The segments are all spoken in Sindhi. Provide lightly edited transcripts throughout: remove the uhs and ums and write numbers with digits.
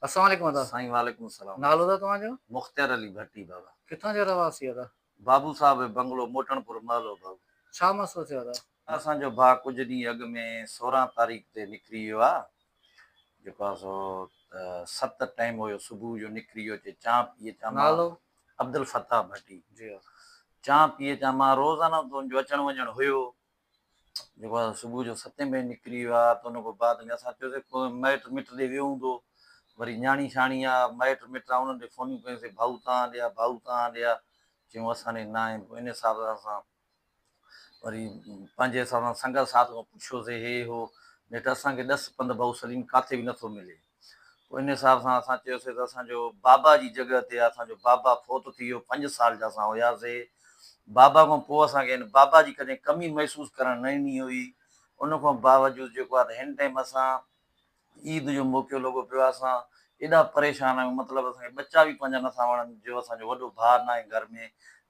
السلام عليڪم ادا. سائين وعليڪم السلام. نالو ادا توهان جو؟ مختيار علي ڀٽي بابا. ڪٿان جا رهواسي ادا؟ بابو صاحب بنگلو موٽڻ پور محلو بابو. ڇا مسئلو ٿيو ادا؟ اسان جو ڀاء ڪجهه ڏينهن اڳ ۾ 16 تاريخ تي نڪري ويو آ جيڪو آ سو 7 ٽائيم هيو صبح جو نڪري ويو چي چانهه پي اچان مان. نالو؟ عبدالفتاح ڀٽي. جي ها. چانهه پي اچان مان روزانه تو ان جو اچڻ وڃڻ هيو جيڪو آ صبح جو ستين بجي نڪري ويو آ ته ان کان بعد ۾ اسان چيوسي ڪو مائٽ مٽ ڏي ويو هوندو وري نياڻي شاڻي آ مائٽ مٽ آ انهن ڏي فونيون ڪيونسي ڀائو تان ڏي آ ڀائو تان ڏي آ چيون اسان ڏي ناهي پوء ان حساب سان اسان وري پنهنجي حساب سان سنگت ساٿ کان پڇيوسي هي هو نيٺ اسان کي ڏس پنڌ ڀائو سليم ڪاٿي به نٿو ملي. پوء ان حساب سان اسان چيوسي ته اسان جو بابا جي جڳهه تي اسان جو بابا فوت ٿي ويو 5 سال جا اسان هياسي بابا کان پوء اسان کي هن بابا جي ڪڏهن ڪمي محسوس ڪرڻ نه ڏني هئي ان کان باوجود جيڪو آهي ته هن ٽائيم اسان عيد جو موقعو لڳو پيو آهي اسان ايڏا پريشان آهيون مطلب اسان کي ٻچا به پنهنجا نٿا وڻن جو اسان جو وڏو ڀاء ناهي گهر ۾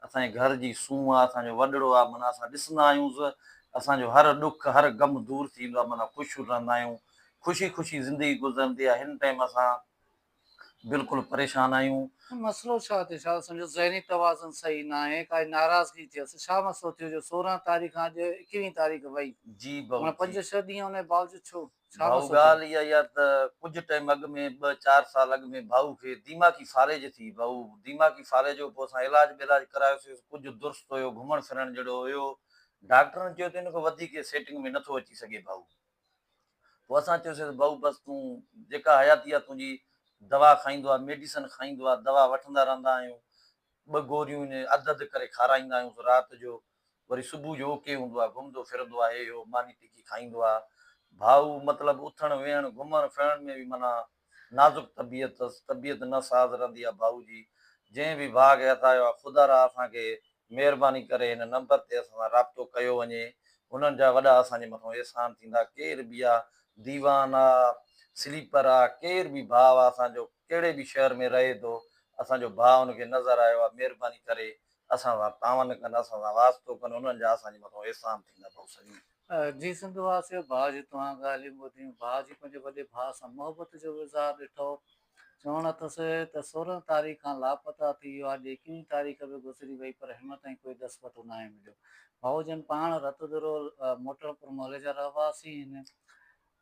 اسان جي گهر جي سونهن آهي اسان جو وڏڙو آهي معنيٰ اسان ڏسندا آهيونس اسان جو هر ڏک هر غم دور ٿي ويندو آهي معنيٰ خوش رهندا آهيون خوشي خوشي زندگي گذرندي آهي هن ٽائيم اسان بلڪل پريشان آهيون. مسئلو ڇا ٿيو ڇا سمجهو ذهني توازن صحيح ناهي ڪائي ناراضگي ٿيس ڇا مسئلو ٿيو جو 16 تاريخ کان اڄ 21 تاريخ وئي جي ڀائو معنيٰ جي. 5 ڇهه ڏينهن ان جي باوجود ڇو ڇا ڀائو مسئلو ٿيو. ڳالهه اها آهي ته ڪجهه ٽائيم اڳ ۾ 2 4 سال اڳ ۾ ڀائو کي ديماغي فالج ٿي ڀائو ديماغي فالج جو پوء اسان علاج ٻيلاج ڪرايوسيس ڪجهه درست هيو گهمڻ ڦرڻ جهڙو هيو ڊاڪٽرن چيو ته ان کان وڌيڪ سيٽنگ ۾ نٿو اچي سگهي ڀائو. پوء اسان چيوسين ته ڀائو بس تون جيڪا حياتي آ تنهنجي دوا کائيندو آ ميڊيسن کائيندو آ دوا وٺندا رهندا آهيون 2 گوريون ان اڌ اڌ ڪري کارائيندا آهيونس رات جو وري صبح جو اوڪي هوندو آ گهمندو ڦرندو آ هي هو ماني ٽڪي کائيندو آ ڀائو مطلب اٿڻ ويهڻ گهمڻ ڦرڻ ۾ به معنيٰ نازڪ طبيعت اٿس طبيعت نه ساز رهندي آ ڀائو جي جنهن به ڀاء کي هٿ آيو آ خدا را اسان کي مهرباني ڪري هن نمبر تي اسان سان رابطو ڪيو وڃي هنن جا وڏا اسان جي مٿون احسان ٿيندا ڪير به آ ديوان آ سليپر آ ڪير به ڀاء آ اسان جو ڪهڙي به شهر ۾ رهي ٿو اسان جو ڀاء ان کي نظر آيو آ مهرباني ڪري اسان سان تعاون ڪن اسان سان واسطو ڪن انهن جا اسان جي مٿون احسان ٿيندا ڀائو سليم. جي سنڌ واسيو ڀاء جي توهان ڳالهيون ٻڌيون ڀاء جي پنهنجي وڏي ڀاء سان محبت جو به اظهار ڏٺو چوڻ اٿس ته 16 تاريخ کان لاپتا ٿي ويو آهي، 21 تاريخ به گذري وئي پر هن تائين ڪوئي ڏس پتو ناهي مليو. ڀائو جن پاڻ رتودرو موٽڻپور محلي جا رهواسي هن.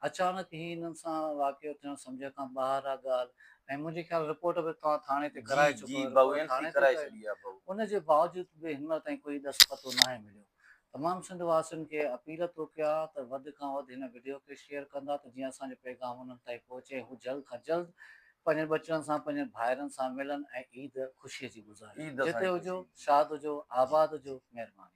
اچانڪ هي انهن سان واقعو ٿيڻ سمجهه کان ٻاهر آ ڳالهه ۽ منهنجي خيال رپورٽ به توهان ٿاڻي تي جي ڪرائي جي چڪو آهيو ڀائو رپورٽ اين سي ٿاڻي تي ڪرائي ڪيو ڇڏي آ ڀائو. ان جي باوجود به هن مهل تائين ڪوئي ڏس پتو ناهي مليو. تمام سنڌ واسين کي اپيل ٿو ڪيان ته وڌ کان وڌ هن وڊيو کي شيئر ڪندا ته جيئن اسان جو پيغام انهن تائين پهچي ۽ هو جلد کان جلد پنهنجن ٻچڙن سان پنهنجن ڀائرن سان ملن ۽ عيد خوشي جي گذارين. عيد جتي اسان جي هجو خوشي. شاد هجو آباد هجو مهرباني.